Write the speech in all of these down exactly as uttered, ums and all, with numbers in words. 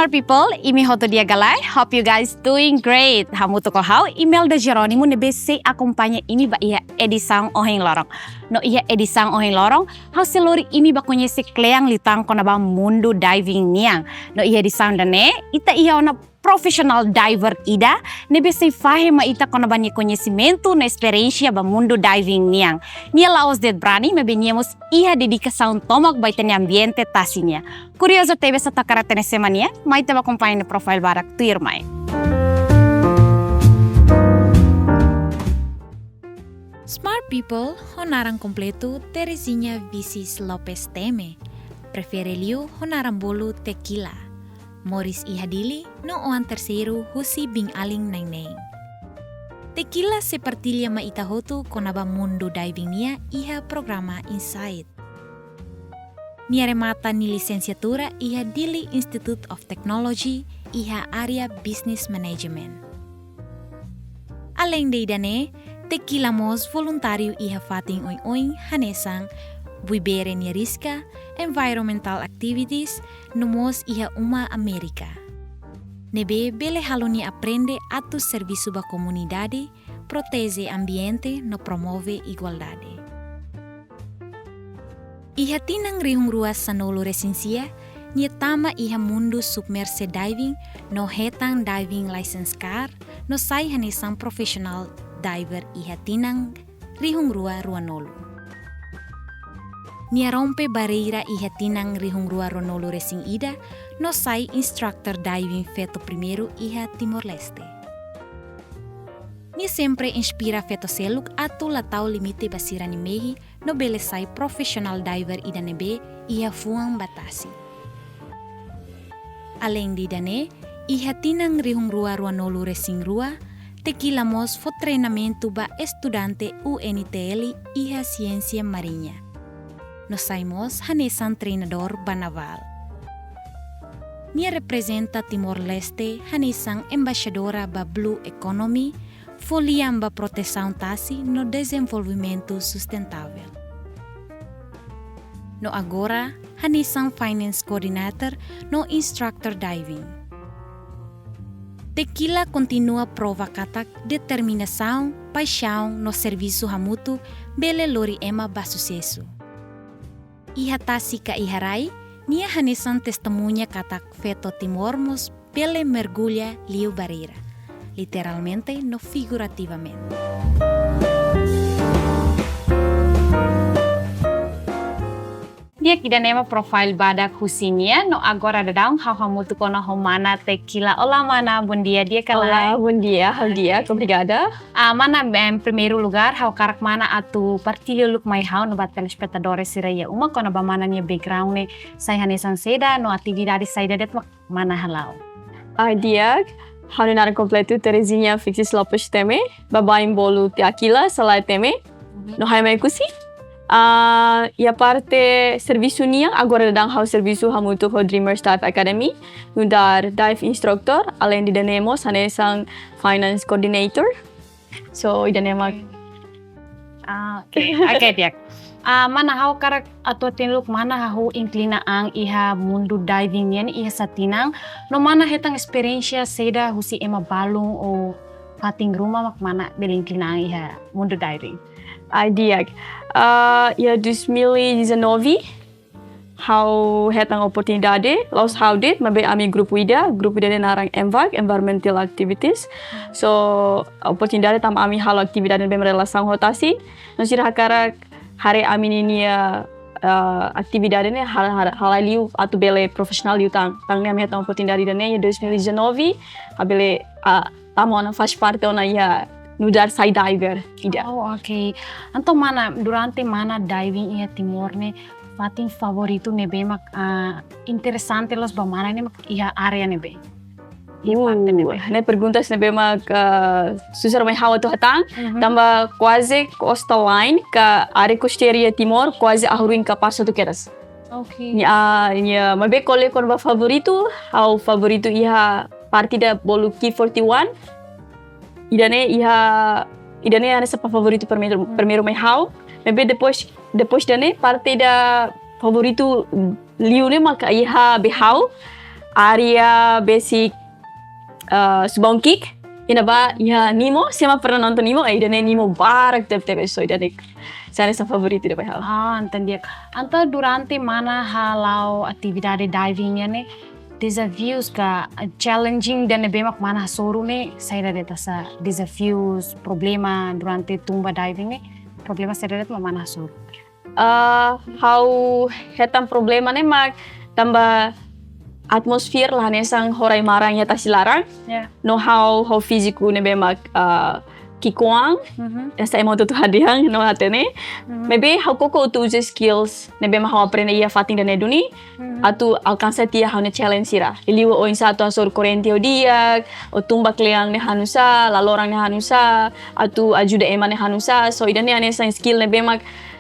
Smart people, imi hotu di'ak ka lae? Hope you guys doing great. Hamutuk ho ha'u, Imelda Jerónimo, ne'ebé sei akompaña imi ba iha edisaun ohin loron. No iha edisaun ohin loron, ha'u sei lori imi ba koñese kle'an liután kona-ba mundu diving nian. No iha edisaun ida-ne'e, ita iha ona profesionál diver ida, ne'ebé sei fahe mai ita kona-ba nia koñesimentu no esperiénsia ba mundu diving nian. Nia la'ós de'it brani, maibé nia mós iha dedikasaun tomak ba ita-nia ambiente tasi nian. Kuriozu tebes atu hakarak hatene sé mak nia? Mai ita bá akompaña nia profile badak tuirmai. Smart people, ho naran kompletu Terezinha Vices Lopes Teme. Prefere liu ho naran bolu Tequila. Moris iha Dili, no oan terseiru husi biin-alin na'in-neen. Tequila sei partilla mai ita hotu kona-ba mundu diving nian iha programa Insight. Nia remata nia lisensiatura iha Dili Institute of Technology iha área Business Management. Aleinde ida-ne'e, Tequila mós voluntáriu iha fatin oin-oin hanesan Buibere nia Riska, environmental activities, no mós iha Uma Amérika. Ne'ebé bele halo nia aprende atu servisu ba komunidade, proteje ambiente no promove igualdade. Iha tinan rihun rua sanulu-resin-sia, nia tama iha mundu submerse diving no hetan diving license card no sai hanesan profesionál diver iha tinan rihun rua ruanulu. Nia rompe barreira iha tinan rihun rua ruanulu-resin-ida no sai instructor diving feto primeiru iha Timor-Leste. Nia sempre inspira feto seluk atu la tau limite ba sira-nia mehi no bele sai profesionál diver ida ne'ebé iha fuan ba tasi. Aleinde ida-ne'e, iha tinan rihun rua ruanulu-resin-rua, Tequila mós fó treinamentu ba estudante U N T L iha siénsia mariña. No sai mós hanesan treinadór ba navál. Nia reprezenta Timor-Leste hanesan embaixadora ba Blue Economy, fó lian ba protesaun tasi no dezenvolvimentu sustentável. No agora, hanesan Finance Coordinator no Instructor Diving. Tequila kontinua prova katak determinasaun, paixaun no servisu hamutuk bele lori ema ba susesu. Iha tasi ka iha rai, nia hanesan testemuña katak feto Timor mós bele mergulla liu barreira, literalmente no figurativamente. Di'ak, ida-ne'e mak profile badak husi nia, no agora daudaun ha'u hamutuk ona ho mana Tequila. Olá, mana, bondia, di'ak ka lae? Olá, bondia, ha'u di'ak, obrigada. Ah, mana, em primeiro lugar, ha'u hakarak mana atu partilla uluk mai ha'u no ba telespetadór sira iha uma kona-ba mana nia background ne'e sai hanesan saida no atividade saida de'it mak mana hala'o. Ah, di'ak, ha'u-nia naran kompletu Terezinha Fixis Lopes Teme, baibain bolu Tequila, se lae Teme. No ha'u ema Oekusi. Ah, iha parte servisu nian, agora daudaun ha'u servisu hamutuk ho Dreamers Dive Academy, nu'udar dive instructor, aleinde ida-ne'e mós hanesan finance coordinator. So, ida-ne'e mak. Ah, oke. Oke, di'ak. Ah, mana, ha'u hakarak atu hatene uluk mana hahú inklina an iha mundu diving nian iha sá tinan. No mana hetan esperiénsia saida husi ema balun ou fatin ruma mak mana bele inklina an iha mundu diving? Ah, di'ak. Ah, iha dois mil e dezanove, ha'u hetan oportunidade, la'ós ha'u de'it, maibé ami grupu ida, grupu ida-ne'e naran ENVAC, Environmental Activities. So, oportunidade tanba ami halo atividade ne'ebé mak relasaun ho tasi, no sira hakarak haree ami-nia, eh, atividade ne'e hal-, hal-, halai liu atu bele profisionál liután. Tan ne'e ami hetan oportunidade ida-ne'e iha dois mil e dezanove, ha'u bele, ah, tama ona, faz parte ona iha nu'udar side diver ida. Oh, oke. Entaun mana, durante mana diving iha Timor ne'e, fatin favoritu ne'ebé mak, ah, interesante loos ba mana ne'e mak iha área ne'ebé? Iha parte ne'ebé? Uh, ne'e perguntas ne'ebé mak, ah, susar mai ha'u atu hatán, Mhm. tanba kuaze coastal line ka área costeira iha Timor kuaze ahuruin kapás hotu kedas. Oke. Nia, ah, nia, maibé ko'alia kona-ba favoritu, ha'u favoritu iha parte ida bolu Quay forty-one. Ida-ne'e iha, ida-ne'e hanesan favoritu primeiru, Hmm. primeiru mai ha'u. Maibé depois, depois ida-ne'e parte ida favoritu liu ne'e maka iha be ha'u. área besik, ah, Subang Kick. Iha ne'ebá, iha Nemo, sé mak pernah nonton Nemo, eh, ida-ne'e Nemo barak tebetebes, so ida-ne'e sai hanesan favoritu ida ba ha'u. Ah, entaun di'ak. Entaun durante mana hala'o atividade diving nian ne'e, dezafius ka, eh, challenging ida ne'ebé mak mana hasoru ne'e, saida de'it hanesan dezafius, problema durante tun ba diving ne'e, problema saida de'it mak mana hasoru? Ah, ha'u hetan problema ne'e mak tanba atmosfer la hanesan ho rai-maran iha tasi laran. Ya. No ha'u, ha'u fíziku ne'ebé mak, ah, ki'ikoan, Mhm. hanesan ema hotu-hotu hadi'a no hatene. Mhm. Maibé ha'u koko atu uza skills ne'ebé mak ha'u aprende iha fatin ida-ne'e duni, Mhm. atu alkansa tiha ha'u-nia challenge sira. Liuliu oinsá atu hasoru korrente ho di'ak, ou tun ba kle'an ne'e hanusá, laloran ne'e hanusá, atu ajuda ema ne'e hanusá. So, ida-ne'e hanesan skill ne'ebé mak,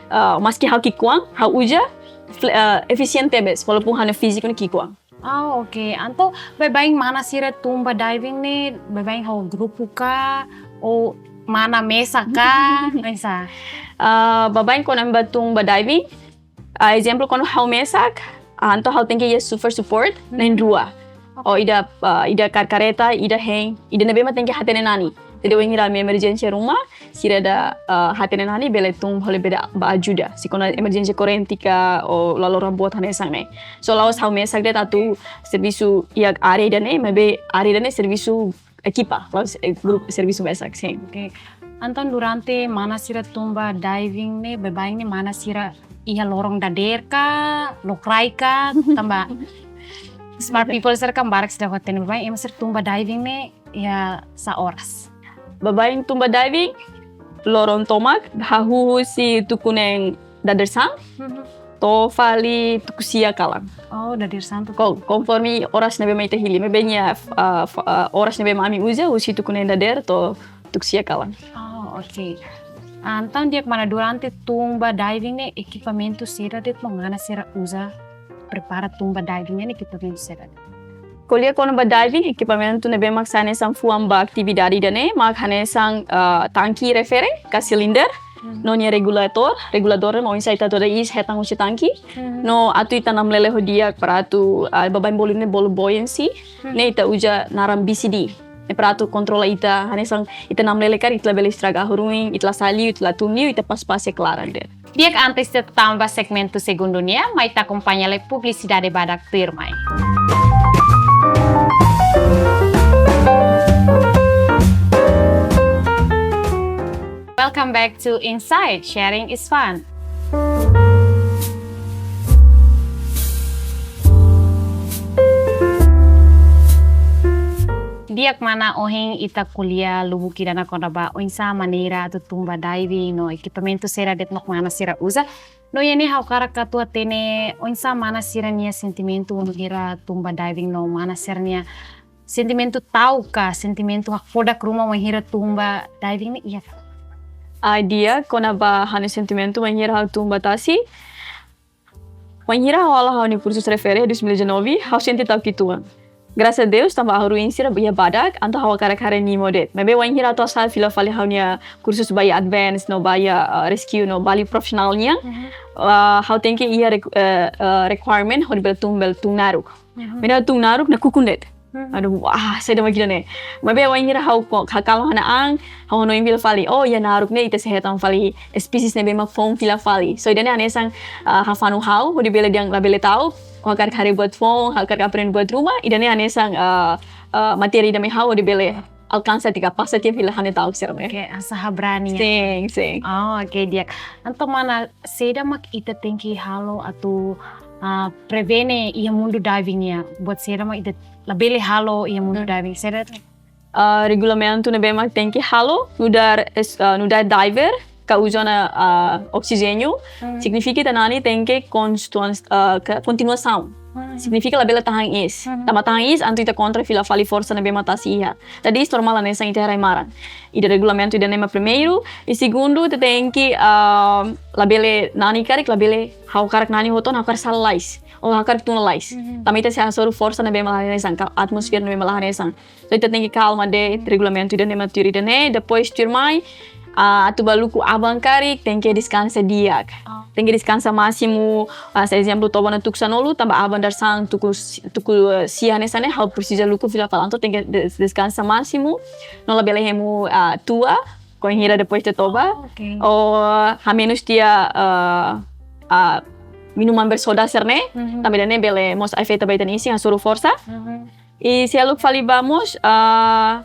ah, maski ha'u ki'ikoan, ha'u uza fle-, ah, efisiente tebes, walaupun ha'u-nia fíziku ne'e ki'ikoan. Ah, oke. Entaun, baibain mana sira tun ba diving ne'e, baibain ho grupu ka, ou mana mesak ka, oinsá? Ah, baibain kona-ba tun ba diving, ah, ezemplu, kuandu ha'u mesak, ah, entaun ha'u tenke iha surfer support, Mhm. na'in-rua. Oke. Ou ida, ah, ida kaer kareta, ida hein, ida ne'ebé mak tenke hatene nani. Jadi, wainhira ami emerjénsia ruma, sira ida, ah, hatene nani bele tun hodi bele bá ajuda. Se kuandu emerjénsia korrente ka, ou laloran boot hanesan ne'e. So, la'ós ha'u mesak de'it atu servisu iha área ida-ne'e, maibé área ida-ne'e servisu ekipa, la'ós, eh, grupu servisu mesak, sin. Oke. Entaun durante mana sira tun ba diving ne'e, baibain ne'e mana sira iha loron dadeer ka, lokraik ka, tanba smart people sira kan barak seidauk hatene, baibain ema sira tun ba diving ne'e iha sá oras? Baibain tun ba diving, loron tomak, hahú husi tuku neen dadeer-saan, Mhm. to'o fali tuku sia kalan. Oh, dadeer-saan tuku. Ko-, konforme oras ne'ebé mak ita hili. Maibé nia, ah, fa-, ah, oras ne'ebé mak ami uza, husi tuku neen dadeer to'o tuku sia kalan. Oh, oke. Ah, entaun di'ak mana durante tun ba diving ne'e ekipamentu saida de'it mak mana sira uza prepara tun ba diving ne'e, ekipamentu saida de'it? Ko'alia kona-ba diving, ekipamentu ne'ebé mak sai hanesan fuan ba atividade ida-ne'e, mak hanesan, ah, tanke refere, ka silinder, Mhm. no nia regulatór, reguladór ne'e mak oinsá ita toda iis hetan husi tanke, Mhm. no atu ita namlele ho di'ak para atu, ah, baibain bolu ne'e bolu buoyancy, Mhm. ne'e ita uza naran B C D. Ne'e para atu kontrola ita, hanesan ita namlele karik ita labele estraga, hahú ruin, ita la sa'e liu, ita la tun liu, ita pas-pas iha klaran de'it. Di'ak, antes de tama ba segmentu segundu nian, mai ita akompaña lai publisidade badak tuirmai. Welcome back to Insight, sharing is fun. Di'ak mana, ohin ita ko'alia lubuk ida-ne'e kona-ba oinsá maneira atu tun ba diving no ekipamentu saida de'it mak mana sira uza. No iha ne'e ha'u hakarak atu hatene oinsá mana sira-nia sentimentu wainhira tun ba diving no mana sira-nia sentimentu ta'uk ka sentimentu hakfodak ruma wainhira tun ba diving ne'e iha ka? Ah, di'ak, kona-ba ha'u-nia sentimentu wainhira ha'u tun ba tasi. Wainhira ha'u hala'o ha'u-nia kursu refere dois mil e dezanove, ha'u sente ta'uk uitoan. Graças a Deus, tanba hahú ruin sira iha badak, entaun ha'u hakarak haree Nemo de'it. Maibé wainhira atu hasa'e fila fali ha'u-nia kursu ba iha advance, no ba iha, ah, rescue, no ba iha profisionál nian, Mhm. ah, ha'u tenke iha requ-, eh, eh, requirement, hodi bele tun, bele tun naruk. Mhm. Maibé tun naruk nakukun de'it. Mhm. Aduh, wah, saida mak ida-ne'e. Maibé wainhira ha'u ko-, hakalma ha'u-nia an, ha'u hanoin fila fali, oh, iha naruk ne'e ita sei hetan fali espésies ne'ebé mak foun fila fali. So, ida-ne'e hanesan, ah, hafanu ha'u, hodi bele dehan labele ta'uk, ha'u hakarak haree buat foun, ha'u hakarak aprende buat ruma, ida-ne'e hanesan, ah, ah, matéria ida mai ha'u, hodi bele alkansa tiha, pasa tiha fila ha'u-nia ta'uk sira-ne'e. Oke, hanesan habrani ya. Sin, sin. Oh, oke, di'ak. Entaun mana, saida mak ita tenke halo atu, ah, prevene iha mundu diving nian? Buat saida mak ita labele halo iha mundu Hmm. diving? Saida? Ah, regulamentu ne'ebé mak tenke halo, nu'udar es-, ah, nu'udar diver, ka uza ona, ah, oksijéniu, Hmm. signifika ita-nia na'in tenke konstuan-, ah, ka-, kontinuasaun. Hmm. Signifika labele tahan iis. Hmm. Tanba tahan iis, entaun ita kontra fila fali forsa ne'ebé mak tasi iha. Jadi, iis normál hanesan ita iha rai-maran. Ida regulamentu ida-ne'e mak primeiru, i segundu, ita tenke, ah, labele na'in karik, labele ha'u hakarak na'in hotu ona, ha'u hakarak sa'e lalais. Ou ha'u hakarak tun lalais. Mhm. Tanba ita sei hasoru forsa ne'ebé mak la hanesan, ka atmosfer ne'ebé mak la hanesan. So, ita tenke kalma de'it, Mhm. regulamentu ida-ne'e mak tuir ida-ne'e, depois tuirmai, Ah, atu ba luku aban karik, tenke deskansa di'ak. Oh. Tenke deskansa másimu, ah, se ezemplu, toba ona tuku sanulu, tanba aban dadeer-saan tuku, tuku, eh, sia hanesan ne'e, ha'u presiza luku fila fali. Entaun tenke des-, deskansa másimu, no labele hemu, ah, tua, bainhira depois de toba. Oke. Ou hamenus tiha, ah, ah, minuman bersoda sira-ne'e, Mhm. tanba ida-ne'e bele mós afeta ba ita-nia isin, hasoru forsa. Mhm. I seluk fali ba mós, ah,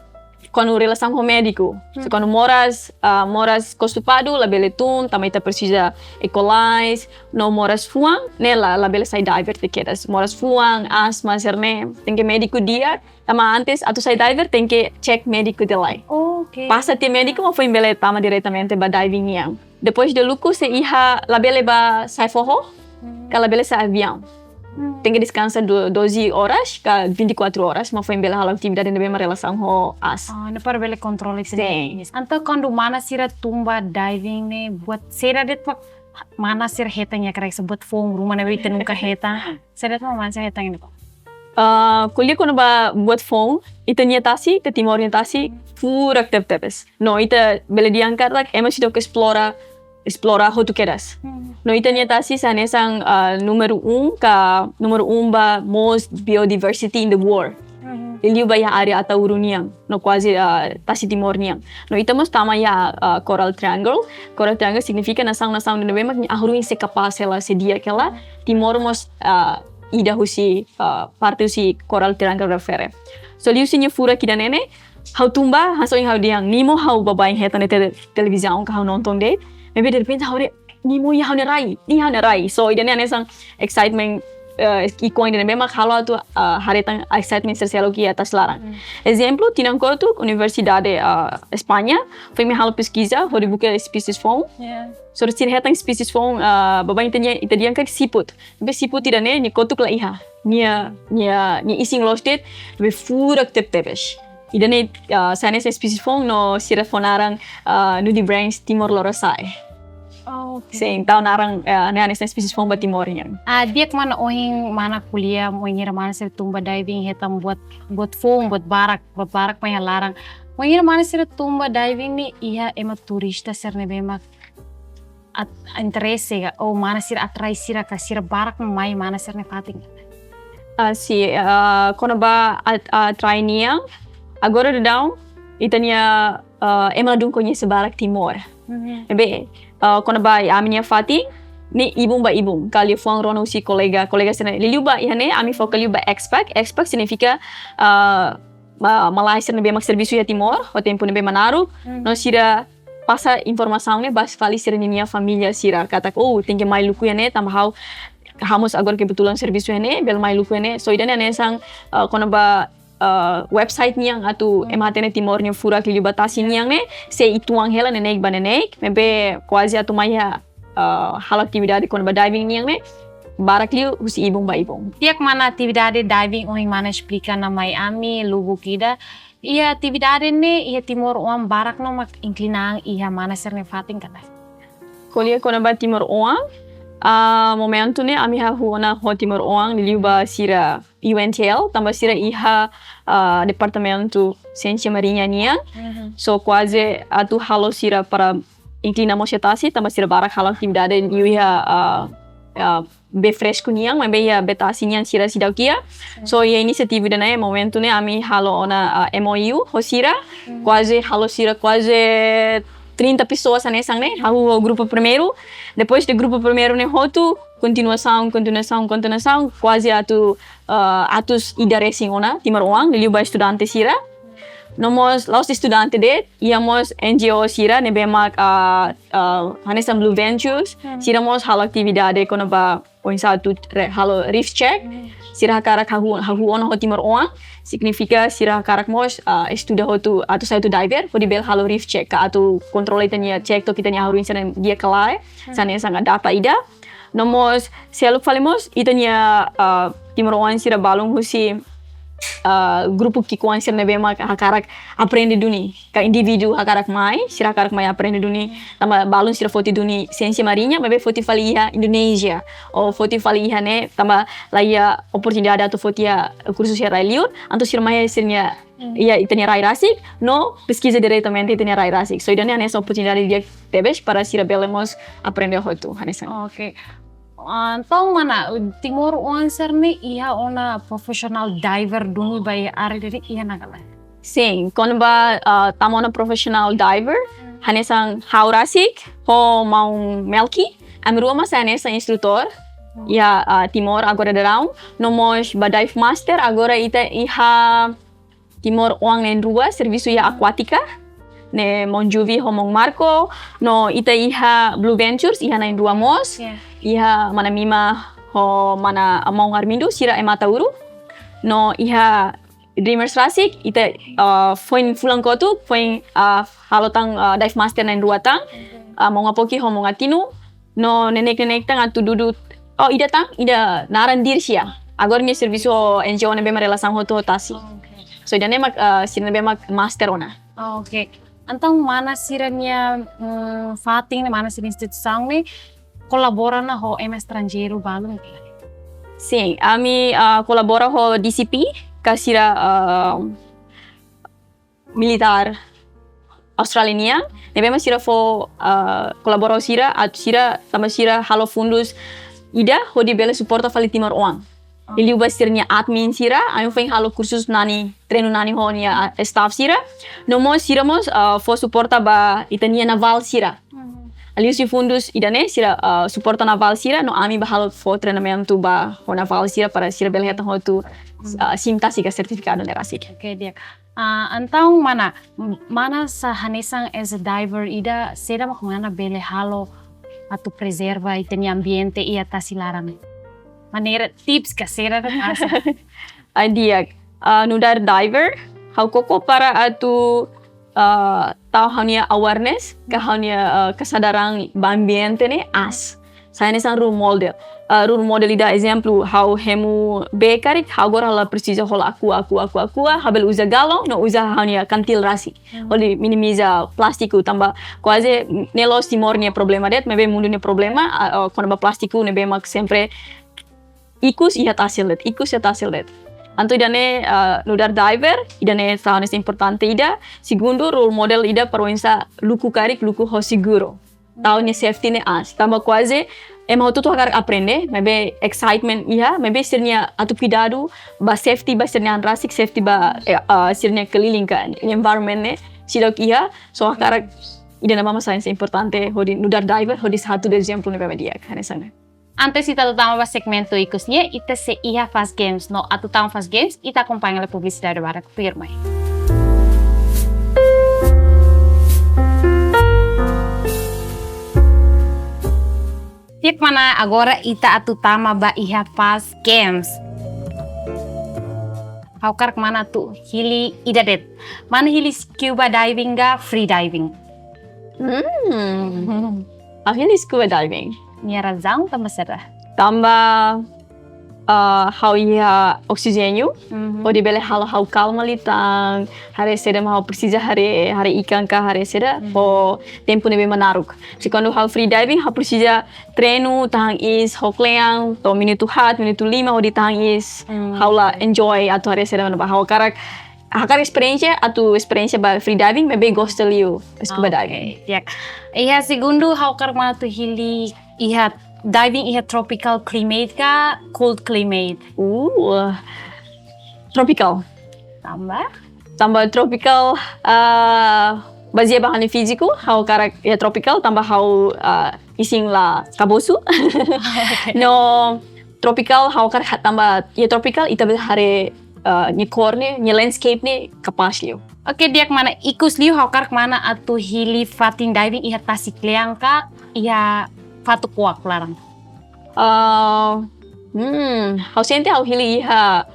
kuandu relasaun ho médiku. Se Hmm. kuandu moras, ah, moras konstipadu, labele tun, tanba ita presiza E. coli, no moras fuan, ne'e la, labele sai diver tiha kedas. Moras fuan, asma, sira-ne'e, tenke médiku di'ak, tanba antes atu sai diver, tenke cek médiku duni lai. Oke. Pasa tiha médiku, mak foin bele tama diretamente ba diving nian. Depois de luku, se iha, labele ba sa'e foho, Hmm. ka labele sa'e aviaun. Hmm. Tenke deskansa do-, doze horas ka vinte e quatro horas, mak foin bele halo atividade ne'ebé mak relasaun ho aas. Ah, ne'e para bele kontrola ita-nia Sin. isin. Entaun, kuandu mana sira tun ba diving ne'e, buat saida de'it mak mana sira hetan iha kraik, buat foun ruma ne'ebé ita nunka hetan. Saida de'it mak mana sira hetan ne'e? Ah, ko'alia kona-ba buat foun, ita-nia tasi, ita Timor nia tasi, furak tebetebes. No ita bele dehan katak, ema seidauk esplora, esplora hotu kedas. Hmm. No ita-nia tasi sai hanesan, ah, númeru um ka, númeru um ba most biodiversity in the world. Mhm. Liuliu ba iha área Ataúru nian, no kuaze, ah, tasi Timor nian. No ita mós tama iha, ah, Coral Triangle. Coral Triangle signifika nasaun-nasaun ne'ebé mak nia ai-ruin sei kapás hela, sei di'ak hela. Timor mós, ah, ida husi, ah, parte husi Coral Triangle refere. So liuhusi nia furak ida-ne'e ne'e, ha'u tun ba, hanesan ohin ha'u dehan, nimo ha'u baibain hetan iha te-, televizaun ka ha'u nonton de'it. Maibé derrepente ha'u haree, nimo iha ha'u-nia rai, iha ha'u-nia rai. So ida-ne'e hanesan excitement, eh, ki'ik-oan ida ne'ebé mak halo atu, ah, haree tan excitement sira seluk iha tasi laran. Hmm. Ezemplu, tinan kotuk, Universidade, ah, España, foin mai halo peskiza, hodi buka espésies foun. Ya. So sira hetan espésies foun, ah, baibain ita dehan, ita dehan katak siput. Maibé siput ida-ne'e, nia kotuk la iha. Nia, nia, nia isin loos de'it, maibé furak tebetebes. Ida-ne'e, ah, sai hanesan espésies foun no sira fó naran, ah, nudibranch timor-lorosae. Oh, oke. Sin, tau naran, ah, ne'e hanesan espésies foun ba Timor nian. Ah, di'ak mana ohin mana ko'alia, bainhira mana sira tun ba diving hetan buat, buat foun, buat barak, buat barak mak iha laran. Bainhira mana sira tun ba diving ne'e iha ema turista sira ne'ebé mak at-, interese ka, ou mana sira atrai sira ka, sira barak mai mana sira-nia fatin ka? Ah, sin, ah, kona-ba at-, atrai nian, agora daudaun, ita-nia, ah, ema ladún koñese barak Timor. Mhm. Maibé, ah, kona-ba ami-nia fatin, ne'e ibun ba ibun. Ka liafuan rona husi kolega, kolega sira-ne'e. Liuliu ba iha ne'e, ami foka liu ba expat. Expat signifika, ah, ma-, malae sira ne'ebé mak servisu iha Timor, ho tempu ne'ebé mak naruk, Hmm. no sira pasa informasaun ne'e ba fali sira-ninia família sira. Katak, oh, tenke mai luku iha ne'e, tanba ha'u, ha'u mós agora kebetulan servisu iha ne'e, bele mai luku iha ne'e. So, ida-ne'e hanesan, ah, kona-ba, ah, website nian atu ema hatene Timor nia furak liuliu ba tasi nian ne'e, sei uitoan hela neineik ba neineik, maibé kuaze atu mai iha, ah, halo atividade kona-ba diving nian ne'e, barak liu husi ibun ba ibun. Di'ak mana atividade diving ohin mana esplika ona mai ami, lubuk ida. Iha atividade ne'e, iha timoroan barak no mak inklina iha mana sira-nia fatin ka lae? Ko'alia kona-ba timoroan, ah, momentu ne'e ami hahú ona ho timoroan liuliu ba sira U N T L, tanba sira iha, ah, Departamentu Siénsia Mariña nian. Mhm. So kuaze atu halo sira para inklina mós iha tasi, tanba sira barak halo atividade liu iha, ah, ah, bee fresku nian, maibé iha bee tasi nian sira seidauk iha. So iha inisiativa ida-ne'e, momentu ne'e ami halo ona, ah, M O U ho sira, kuaze halo sira kuaze trinta pessoas hanesan ne'e, hahú ho grupu primeiru. Depois de grupu primeiru ne'e hotu, kontinuasaun, kontinuasaun, kontinuasaun, kuaze atu, ah, atus ida resin ona timoroan, liuliu ba estudante sira. No mós la'ós estudante de'it, iha mós N G O sira ne'ebé mak, ah, ah, hanesan Blue Ventures, sira mós halo atividade kona-ba oinsá atu re-, halo reef check. Sira hakarak hahú, hahú ona ho timoroan, signifika sira hakarak mós, ah, estuda hotu atu sai hotu diver, hodi bele halo reef check, ka atu kontrola ita-nia, cek took ita-nia ai-ruin sira di'ak ka lae, hanesan data ida. No mós, seluk fali mós, ita-nia, ah, timoroan sira balun husi ah, grupu ki'ikoan sira ne'ebé mak hakarak aprende duni. Ka indivíduu hakarak mai, sira hakarak mai aprende duni. Tanba balun sira foti duni siénsia mariña, maibé foti fali iha Indonézia. Ou foti fali iha ne'e, tanba la iha oportunidade atu foti iha kursu sira rai-liur, entaun sira mai iha sira-nia, iha ita-nia rai rasik, no peskiza diretamente ita-nia rai rasik. So, ida-ne'e hanesan oportunidade di'ak tebes para sira bele mós aprende hotu, hanesan. Oke. Ah, entaun mana, Timor-oan sira-ne'e iha ona profesionál diver duni ba iha área ida-ne'e iha ona ka lae? Sin, kona-ba, ah, tama ona profesionál diver, hanesan ha'u rasik, ho maun Melki, ami rua mak sai hanesan instrutór, iha, ah, Timor agora daudaun, no mós ba dive master, agora ita iha Timor-oan na'in-rua servisu iha akuátika, ne'e maun Juvi ho maun Marco, no ita iha Blue Ventures, iha na'in-rua mós, Ya. Iha mana Mima ho mana maun Armindo, sira iha Matauru, no iha Dreamers rasik, ita, ah, foin fulan kotuk, foin, ah, halo tan, ah, dive master na'in-rua tan, ah, maun Apoki ho maun Atinu, no neineik-neineik tan atu dudu, oh, ida tan, ida naran Dirsia. Agora nia servisu ho N G O ne'ebé mak relasaun hotu ho tasi. Oke. So, ida-ne'e mak, ah, sira ne'ebé mak master ona. Oke. Entaun mana sira-nia, mm, fatin, mana sira-nia instituisaun ne'e kolabora ona ho ema estranjeiru balun? Sin, ami, ah, kolabora ho D C P, ka sira, ah, militár Austrália nian, ne'ebé mak sira fó, ah, kolabora ho sira, atu sira, tanba sira halo fundus ida, hodi bele suporta fali Timor-oan. Liuliu ba sira-nia admin sira, ami foin halo kursus nani, treinu nani ho nia, ah, staff sira. No mós sira mós, ah, fó suporta ba ita-nia navál sira. Liuhusi fundus ida-ne'e sira, ah, suporta navál sira, no ami bá halo fó treinamentu ba ho navál sira para sira bele hetan hotu, ah, sim tasi ka sertifikadu ne'e rasik. Oke, di'ak. Ah, entaun mana, mana sai hanesan as a diver ida, saida mak mana bele halo atu prezerva ita-nia ambiente iha tasi laran? Maneira tips ka saida mak mana sai? Ah, di'ak, ah, nu'udar diver, ha'u koko para atu, ah, tau ha'u-nia awareness, ka ha'u-nia, ah, kesadaran ba ambiente ne'e aas. Sai hanesan role model. Ah, role model ida ezemplu, ha'u hemu bee karik, ha'u agora la presiza hola aqua, aqua, aqua, aqua, ha'u bele uza galon, no uza ha'u-nia kantil rasik. Hodi minimiza plástiku, tanba kuaze ne'e la'ós Timor nia problema de'it, maibé mundu nia problema, ah, ah, kona-ba plástiku ne'ebé mak sempre ikus iha tasi de'it, ikus iha tasi de'it. Entaun ida-ne'e, ah, nu'udar diver, ida-ne'e sai hanesan importante ida. Segundu, role model ida para oinsá luku karik, luku ho seguru. Tau nia safety ne'e aas. Tanba kuaze ema hotu-hotu hakarak aprende, maibé excitement iha, maibé sira-nia atu kuidadu ba safety ba sira-nia an rasik, safety ba, eh, ah, sira-nia keliling ka, environment ne'e seidauk iha, so hakarak ida-ne'ebá mak sai hanesan importante hodi nu'udar diver, hodi sai hatudu ezemplu ne'ebé mak di'ak, hanesan ne'e. Antes ita atu tama ba segmentu ikus nian, ita sei iha Fast Games. No atu tama Fast Games, ita akompaña hela publisidade badak tuirmai. Di'ak mana, agora ita atu tama ba iha Fast Games. Ha'u hakarak mana atu hili ida de'it. Mana hili scuba diving ka free diving? Hmm. Ha'u hili scuba diving. Nia razaun tanba saida? Tanba, ah, ha'u iha oksijéniu, Mhm. hodi bele halo ha'u kalma liután, haree saida mak ha'u presiza haree, haree ikan ka haree saida, Mhm. ho tempu ne'ebé mak naruk. Se kuandu ha'u free diving, ha'u presiza treinu, tahan iis, ho kle'an, to'o minutu haat, minutu lima, hodi tahan iis, Hmm. ha'u la enjoy, atu haree saida mak ne'ebá. Ha'u hakarak, hakarak esperiénsia, atu esperiénsia ba free diving, maibé gosta liu scuba Oke, diving. Di'ak. Iha segundu, ha'u hakarak mana atu hili iha diving iha tropical climate ka cold climate? Uh, tropical. Tanba? Tanba tropical, ah, bazeia ba ha'u-nia fíziku, ha'u hakarak iha tropical, tanba ha'u, ah, isin la kabosu. Oke. No tropical, ha'u hakarak ha-, tanba iha tropical, ita bele haree, ah, nia kór ne'e, nia landscape ne'e kapás liu. Oke, di'ak mana, ikus liu ha'u hakarak mana atu hili fatin diving iha tasi kle'an ka iha fatuk-kuak laran? Ah, hmm, ha'u sente ha'u hili iha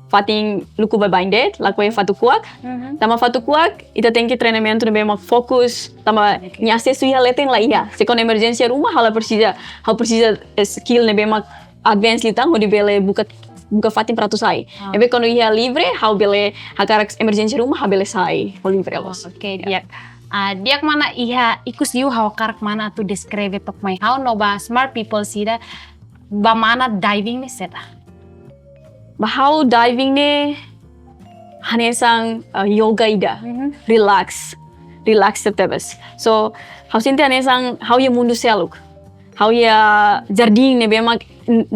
fatin luku baibain de'it, lakohi fatuk-kuak. Mhm. Tanba fatuk-kuak, ita tenke treinamentu ne'ebé mak fokus, tanba Oke. nia asesu iha leten la iha. Se kuandu emerjénsia ruma, ha'u la presiza, ha'u presiza skill ne'ebé mak advance liután, hodi bele buka buka fatin para atu sai. Ah. Ne'ebé kuandu iha livre, ha'u bele hakarak emerjénsia ruma, ha'u bele sai ho livre loos. Oke, di'ak. Ah, di'ak mana iha ikus liu ha'u hakarak mana atu deskreve took mai ha'u no ba smart people sira ba mana diving ne'e saida. Ba ha'u diving ne'e hanesan uh, yoga ida, relax, relax tebes. So ha'u sente hanesan ha'u iha mundu seluk. Ha'u iha jardín ne'ebé mak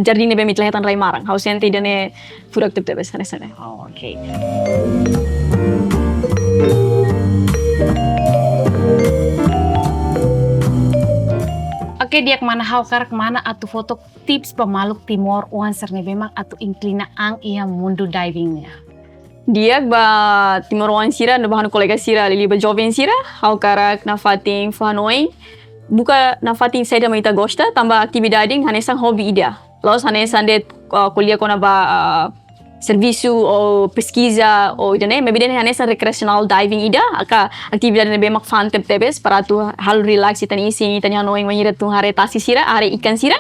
jardín ne'ebé mak ita la hetan rai maran. Ha'u sente ida-ne'e furak tebes hanesan ne'e. Oke. Oke, di'ak mana ha'u hakarak mana atu fó took tips ba maluk timoroan sira ne'ebé mak atu inklina an iha mundu diving nian. Di'ak ba timoroan sira no ba ha'u-nia kolega sira, liuliu ba joven sira, ha'u hakarak nafatin fó hanoin. Buka nafatin saida mak ita gosta, tanba atividade hanesan hobi ida. Loos hanesan de'it uh, ko'alia kona-ba uh, servisu ou peskiza ou ida-ne'e, maibé ida-ne'e hanesan recreational diving ida, aka atividade ne'ebé mak fun tebetebes para atu halo relax ita-nia isin, ita-nia hanoin, wainhira tun haree tasi sira, haree ikan sira.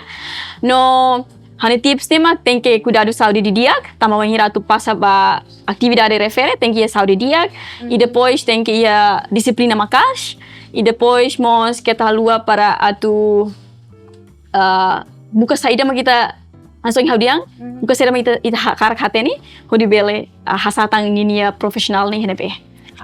No ha'u-nia tips ne'e mak tenke kuidadu saúde didi'ak, tanba wainhira atu pasa ba atividade refere, tenke iha saúde di'ak, i depois tenke iha dixiplina maka'as, i depois mós keta haluha para atu ah, buka saida mak ita hanesan ohin ha'u dehan, buka saida mak ita, ita ha- hakarak hatene, hodi bele ah, hasa'e tan ninia profisionál ne'e iha ne'ebé.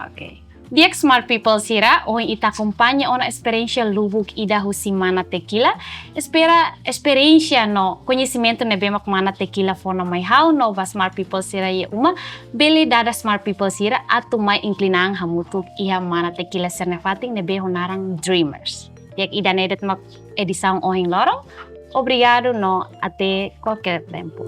Oke. Di'ak smart people sira, ohin ita akompaña ona esperiénsia lubuk ida husi mana Tequila. Espera esperiénsia no koñesimentu ne'ebé mak mana Tequila fó ona mai ha'u no ba smart people sira iha uma, bele dada smart people sira atu mai inklina an hamutuk iha mana Tequila sira-nia fatin ne'ebé ho naran Dreamers. Di'ak, ida-ne'e de'it mak edisaun ohin loron. Obrigadu no até kualkér tempu.